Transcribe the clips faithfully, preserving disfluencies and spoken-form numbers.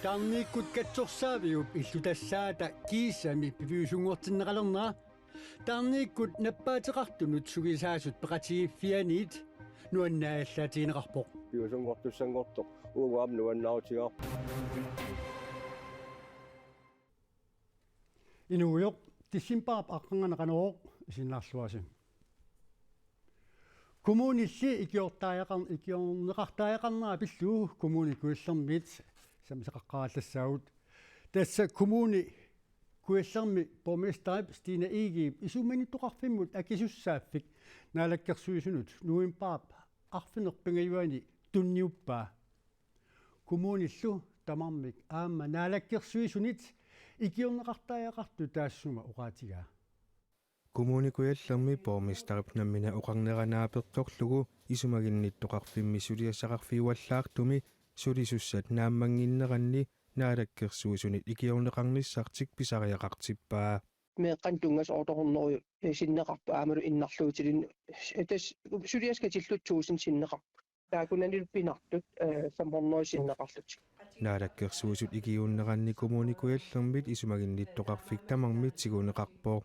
Tarnikkut katsorsaaviup illutassaata kiisami piviusunngortinneqalernera tarnikkut nappaateqartunut sugisaasut peqatigiiffianiit nuannaallaatigineqarpoq. Piviusunngortussanngortoq uagut aamma nuannaarutigaarput. Inuugujoq, decembarip aaqqanngani Qanorooq isiginnaarluarisi. Kommunilli ikiortariaqar-, ikiorneqartariaqarnera pillugu Kommune Kujallermiit sammisaqaqqaarallassagut. Tassa Kommune Kujallermi borgmesterip Stine Egedep isumaginnittoqarfimmut akisussaaffik Naalakkersuisunut novembarip arfineq-pingajuanni tunniuppaa. Kommunillu tamarmik aamma Naalakkersuisunit ikiorneqartariaqartut taassuma oqaatigaa. Kommune Kujallermi borgmesterip nammineq oqarnera naapertorlugu isumaginnittoqarfimmi suliassaqarfiuallaartumi sulisussat naammannginneranni Naalakkersuisunit ikiorneqarnissartik pisariaqartippaa. Meeqqanut tunngasut otte hundrede sinneqarput aammalu innarluutilinnut. Tassa suliassat katillutit tusind sinneqarput. Taakkunanilu pinartut, eh, fem hundrede sinneqarlutik. Naalakkersuisut ikiuunneranni Kommune Kujallermit isumaginnittoqarfik tamarmik tiguneqarpoq.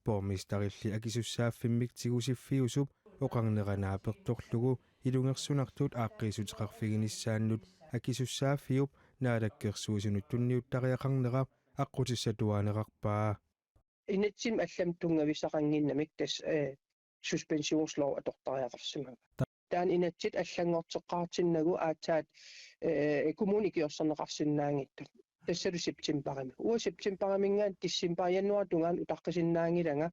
Borgmesterilli akisussaaffimmik tigusiffiusup oqarnera naapertorlugu ilungersunartut aaqqiissuteqarfiginissaannut akisussaaffiup Naalakkersuisunut tunniuttariaqarnera aqqutissatuaanerarpaa. Inatsimmi allamut tunngavissaqannginnamik tassa, eh, suspensionslov atortariaqarsimavaa. Taanna inatsit allanngorteqqaartinnagu aatsaat, eh, kommunit ikiorserneqarsinnaanngitsut. Tassalu septembarimi. Uanga septembarimiingaanniit decembarip januaarip tungaanut utaqqisinnaanngilanga.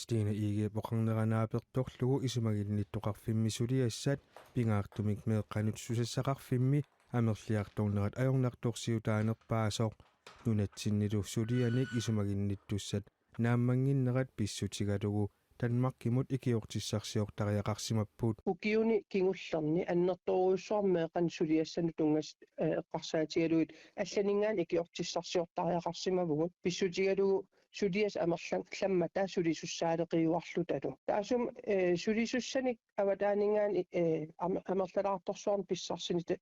Stine Egedep oqarnera naapertorlugu isumaginnittoqarfimmi suliassat pingaartumik meeqqanut susassaqarfimmi amerliartornerat ajornartorsiutaanerpaasoq. Nunatsinnilu sulianik isumaginnittussat naammannginnerat pissutigalugu Danmarkimut ikiortissarsiortariaqarsimapput. Ukiuni kingullerni annertoorujussuarmik meeqqanut suliassanut tunngasut, eh, eqqarsaatigalugit allaninngaanniit ikiortissarsiortariaqarsimavugut pissutigalugu suliassat amerlanngorlutik taava sulisussaaleqiuarlutalu. Taassuma, eh, sulisussanik avataaninngaanniit, eh, am-, amerlalaartorsuarnik pissarsinerit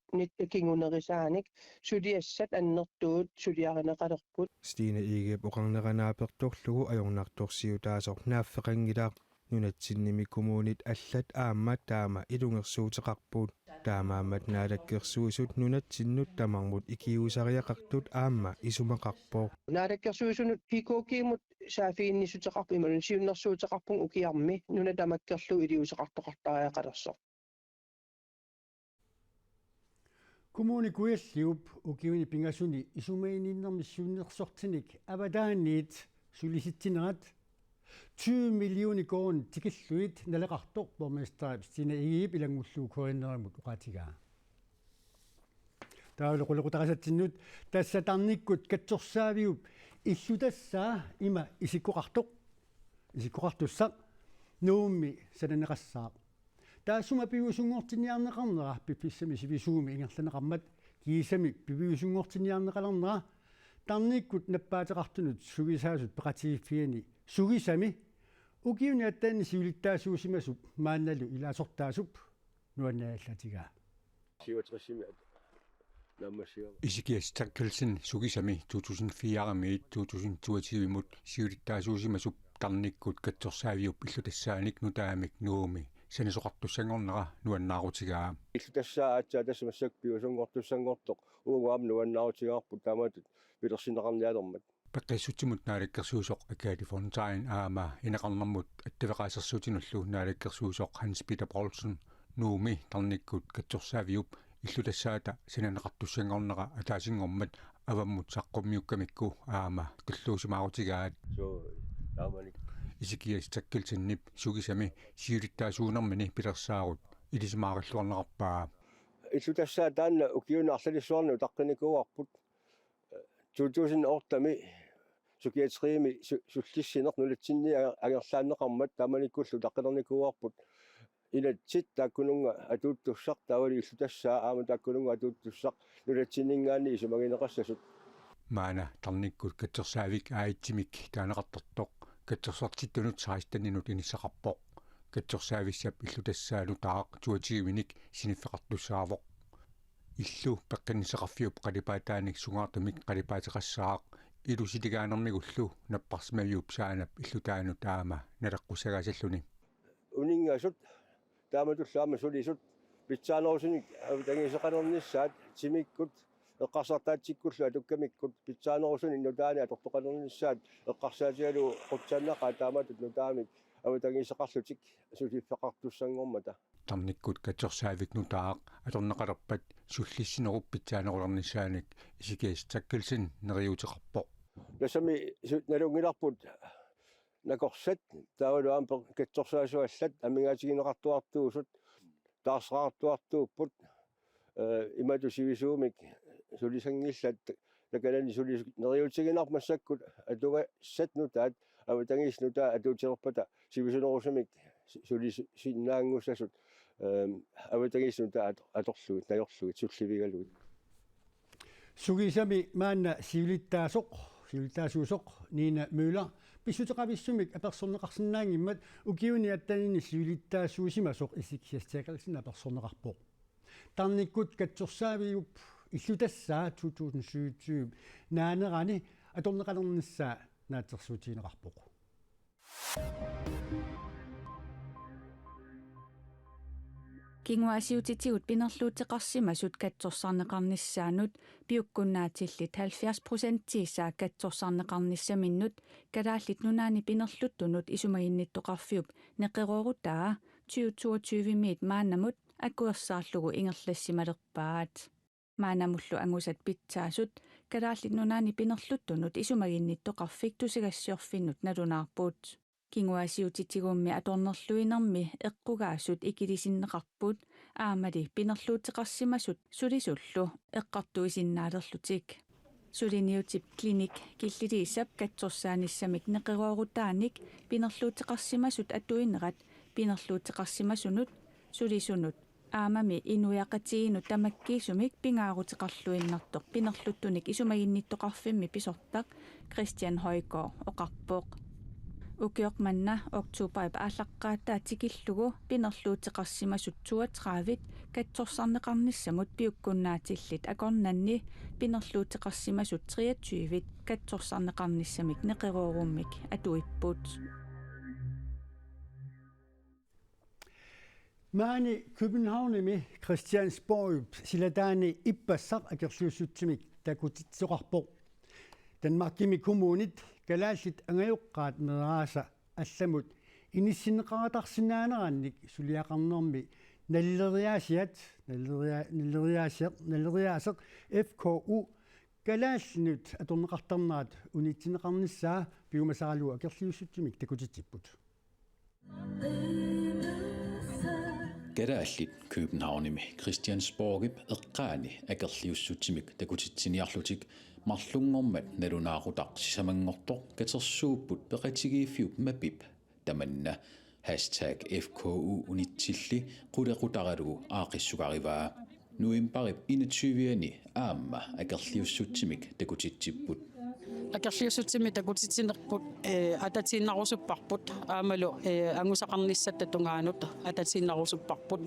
kingunerisaanik suliassat annertuut suliarineqalerput. Stine Egedep oqarnera naapertorlugu ajornartorsiutaasoq naaffeqanngilaq. Nunatsinnimi kommunit allat aamma taama ilungersuuteqarput. Taamaammat Naalakkersuisut nunatsinnut tamarmut ikiuusariaqartut aamma isumaqarpoq. Naalakkersuisunut P K G-mut saaffiginnissuteqarpoq imaluunniit siunnersuuteqarpunga ukiarmi nuna tamakkerlugu iliuuseqartoqartariaqalersoq. Kommune Kujalliup ukiuni pingasuni isumaginninnermi siunnersortinik avataaniit sulisitsinerat tyve millioner koruunit tikillugit naleqartoq borgmesterip Stine Egedep ilanngullugu K N R-imut oqaatigaa. Taavalu qulequtarisatsinnut tassa tarnikkut katsorsaaviup illutassaa ima isikkoqartoq, isikkoqartussaq Nuummi sananeqassaaq. Taassuma piviusunngortinniarneqarnera piffissami sivisuumi ingerlanneqarmat kiisami piviusunngortinniarneqalernera tarnikkut nappaateqartunut sugisaasut peqatigiiffiani sugisami ukiuni attaani siulittaasuusimasup maannalu ilaasortaasup nuannaallaatigaa. Siuatrissimi naammassiga. Ezekias Terkelsen sugisami to tusind fire-miit to tusind toogtyve-mut siulittaasuusimasup tarnikkut katsorsaaviup illutassaanik nutaamik Nuummi sanasoqartussanngornera nuannaarutigaa. Illutassaa aatsaat tassa massakkut piviusunngortussanngortoq uagut aamma nuannaarutigaarput taamaattut pilersinneqarnialermat. Peqqissutsimut naalakkersuisoq Agathe Fontain aamma ineqarnermut attaveqaasersuutinullu naalakkersuisoq Hans Peter Poulsen Nuummi tarnikkut katsorsaaviup illutassaata sananeqartussanngornera ataasinngormat avammut saqqummiukkamikku aamma tulluusimaarutigaat. Suu, taamani. Ezekias Terkelsenip sugisami siulittaasuunermini pilersaarut ilisimaarilluarnerarpaa. Illutassaa taanna ukiuni arlalissuarni utaqqinikuuarput. To tusind otte-mi psykiatriimi su-, sullissineq nunatsinni a-, angerlaanneqarmat taamanikkullu utaqqilernikuuarput. Inatsit taakkununnga atuuttussaq taavalu illutassaa aamma taakkununnga atuuttussaq nunatsinninngaanniit isumagineqassasut. Maanna tarnikkut katsorsaavik aitsimik taaneqartartoq katsorsartittunut seksteninut inissaqarpoq. Katsorsaavissap illutassaa nutaaq toogtyvenik siniffeqartussaavoq. illu peqqinnissaqarfiup qalipaataanik sungaartumik qalipaateqassaaq ilusiligaanermigullu napparsimaviup Saanap illutaanut aamma naleqqussagaasilluni. Uninngasut taamatullu aamma sulisut pitsaanerusunik avatangiiseqalernissaat timikkut eqqarsartaatsikkullu atukkamikkut pitsaanerusunik nutaani atortoqalernissaat eqqarsaatigalugu qutsaannaqaat taamatut nutaamik avatangiiseqarlutik suliffeqartussanngormata. Tarnikkut katsorsaavik nutaaq atorneqalerpat sullissinerup pitsaanerulernissaanik Ezekias Therkildsen neriuuteqarpoq. Tassami su-, nalunngilarput nakorsat taavalu aamma pe-, katsorsaasuallat amigaatigineqartuartuusut taarseqartuartuupput, eh, imatut sivisuumik sulisanngillat takanani sulis-, neriuutiginarpoq massakkut atugassat nutaat avatangiisit nutaat atuutilerpata sivisunerusumik su-, sulisinnaanngussasut, ehm, avatangiisit nutaat ator-, atorlugit, najorlugit, sullivigalugit. Sugisami maanna siulittaasoq, siulittaasuusoq Nina Møller pissuteqavissumik apersorneqarsinnaanngimmat ukiuni attanini siulittaasuusimasoq Ezekias Therkildsen apersorneqarpoq. Tarnikkut katsorsaaviup illutassaa to tusind syvogtyve naanerani atorneqalernissaa naatsorsuutigineqarpoq. Kinguaassiuutitigut pinerluuteqarsimasut katsorsarneqarnissaannut piukkunnaatillit halvfjerds procentiisa katsorsarneqarnissaminnut Kalaallit Nunaanni Pinerluttunut Isumaginnittoqarfiup neqeroorutaa tyve toogtyve-miit maannamut akuersaarlugu ingerlassimalerpaat. Maannamullu angusat pitsaasut Kalaallit Nunaanni Pinerluttunut Isumaginnittoqarfik tusagassiorfinnut nalunaarput. Kinguaassiuutitigummi atornerluinermi eqqugaasut ikilisinneqarput aammali pinerluuteqarsimasut sulisullu eqqartuisinnaalerlutik. Suliniutip Klinik Killiliisap katsorsaanissamik neqeroorutaanik pinerluuteqarsimasut atuinerat pinerluuteqarsimasunut sulisunut aammami inuiaqatigiinnut tamakkiisumik pingaaruteqarluinnartoq Pinerluttunik Isumaginnittoqarfimmi pisortaq Christian Højgaard oqarpoq. Ukioq manna oktoberip aallaqqaataa tikillugu pinerluuteqarsimasut toogtredive katsorsarneqarnissamut piukkunnaatillit akornanni pinerluuteqarsimasut treogtyve katsorsarneqarnissamik neqeroorummik atuipput. Maani Københavnimi Christiansborgip silataani ippassaq akerliussutsimik takutitsisoqarpoq. Danmarkimi kommunit kalaallit angajoqqaat meeraasa allamut inissinneqaratarsinnaanerannik suliaqarnermi nalileriaasiat, nalileria-, nalileriaasiaq, nalileriaaseq F K U kalaallinut atorneqartarnerat unitsinneqarnissaa piumasaralugu akerliussutsimik takutitsipput. Kalaallit Københavnimi Christiansborgip eqqaani akerliussutsimik takutitsiniarlutik marlunngormat nalunaaqutaq sisamanngortoq katersuupput peqatigiiffiup mapip tamanna hashtag F K U unitsilli qulequtaralugu aaqqissugarivaa. Novembarip enogtyve-ani aamma akerliussutsimik takutitsipput. Akerliussutsimik takutitsinerput, eh, atatiinnarusupparput aammalu, eh, angusaqarnissatta tungaanut atatiinnarusupparput.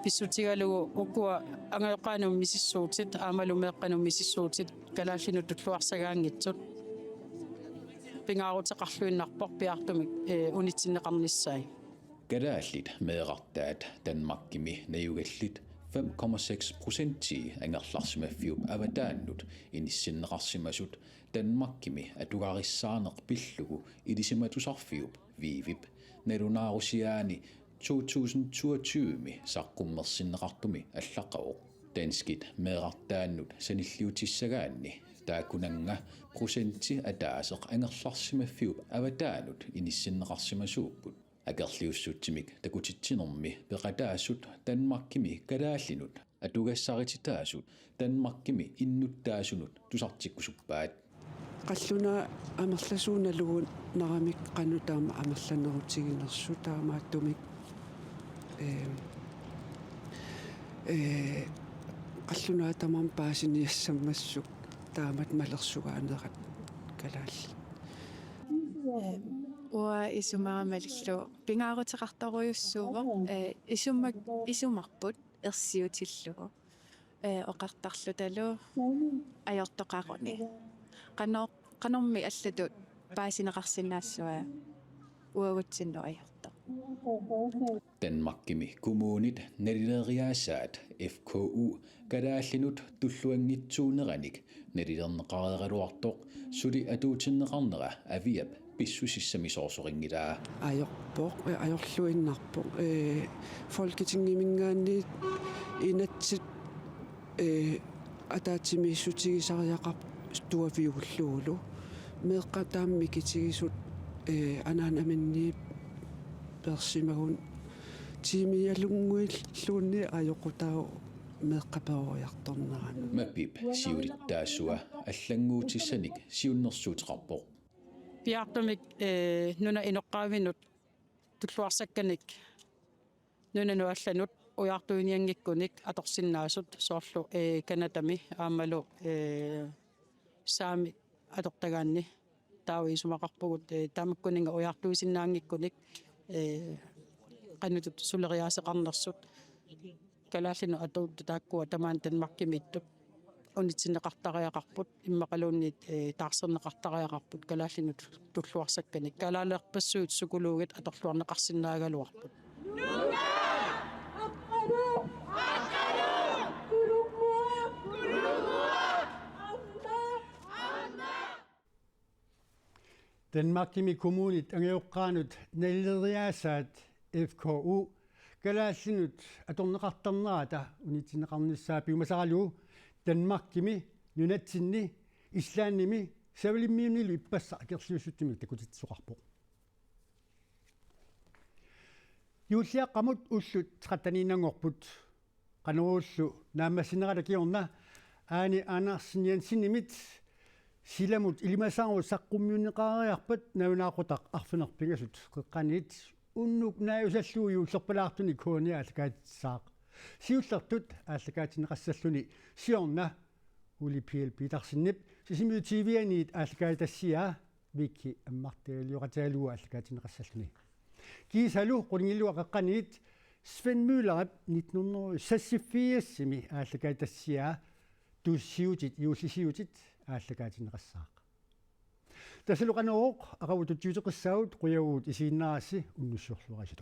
Pissutigalugu ukua angajoqqaanut misissuutit aammalu meeqqanut misissuutit kalaallinut tulluarsagaanngitsut pingaaruteqarluinnarpoq piaartumik, eh, unitsinneqarnissaat. Kalaallit meerartaat Danmarkimi najugallit fem komma seks procentii angerlarsimaffiup avataanut inissinneqarsimasut Danmarkimi atugarissaarneq pillugu ilisimatusarfiup Vivip nalunaarusiaani to tusind toogtyve-mi saqqummersinneqartumi allaqqavoq. Danskit meerartaannut sanilliutissagaanni taakkunannga procenti ataaseq angerlarsimaffiup avataanut inissinneqarsimasuupput. Akerliussutsimik takutitsinermi peqataasut Danmarkimi kalaallinut atugassarititaasut Danmarkimi innuttaasunut tusartikkusuppaat. Qallunaat amerlasuunaluunnaramik qanoq taama amerlanerutiginersut taamaattumik, eh, eh, qallunaat tamarmik paasiniassammassuk taamatut malersugaanerat kalaallit. Uanga isumara malillugu pingaaruteqartorujussuuvoq, eh, isummak-, isumarput ersiutillugu. ee, oqartarlutalu ajortoqaruni. Qano-, qanormi allatut paasineqarsinnaassava uagutsinnut ajortoq. Danmarkimi kommunit nalileriaasaat F K U kalaallinut tulluanngitsuuneranik nalilerneqareeraluartoq suli atuutinneqarnera Aviap pissusissamisoorsorinngilaa. Ajorpoq, ee, ajorluinnarpoq. Ee, Folketingiminngaanniit inatsit, ee, ataatsimiissutigisariaqarpoq tuaviullugulu. Meeqqat taama mikitigisut, ee, anaanaminniit peersimagunik tiimialunnguilluunniit ajoqutaavoq meeqqat peroriartorneranni. Mapip siulittaasua allannguutissanik siunnersuuteqarpoq. Piaartumik, ee, nunap inoqqaavinut tulluarsakkanik nunanut allanut ujaartuinianngikkunik atorsinnaasut soorlu, ee, Canadami aammalu, ee, Saami atortagaanni taava isumaqarpugut, ee, tamakkuninnga ujaartuisinnaanngikkunik, ee, qanoq ittut suleriaaseqarnersut. Kalaallinut atuuttut taakkua tamaani Danmarkimiittut unitsinneqartariaqarput, immaqaluunniit, ee, taarserneqartariaqarput kalaallinut tulluarsakkanik. Kalaalerpassuit psykologit atorluarneqarsinnaagaluarput. Danmarkimi kommunit angajoqqaanut nalileriaasaat F K U kalaallinut atorneqartarnerata unitsinneqarnissaa piumasaralugu Danmarkimi, nunatsinni, Islandimi Savalimmiunilu ippassaq akerliussutsimik takutitsisoqarpoq. Juulliaqqamut ullut tretteniinnanngorput. Qanorullu naammassinerata kingorna Aani Andersen Jensenimit silamut ilimasaarut saqqummiunneqareerpat nalunaaqutaq arfineq-pingasut qeqqaniit unnuk naajusallugu juullerpalaartunik K N R aallakaatitissaaq. Siullertut aallakaatinneqassalluni siorna Ole Pihl Petersenip Sisimiut T V-aniit aallakaatitassiaa Vicky Ammartagalioqatigalugu aallakaatinneqassalluni. Kiisalu qulingillugu qeqqaniit Svend Møllerip nitten hundrede seksogfirsimi aallakaatitassiaa Tusiutit juullisiutit aallakaatinneqassaaq. Tassalu Qanorooq aqagu tutsiuteqissaagut, qujavugut isiginnaarassi, unnussiorluarisi.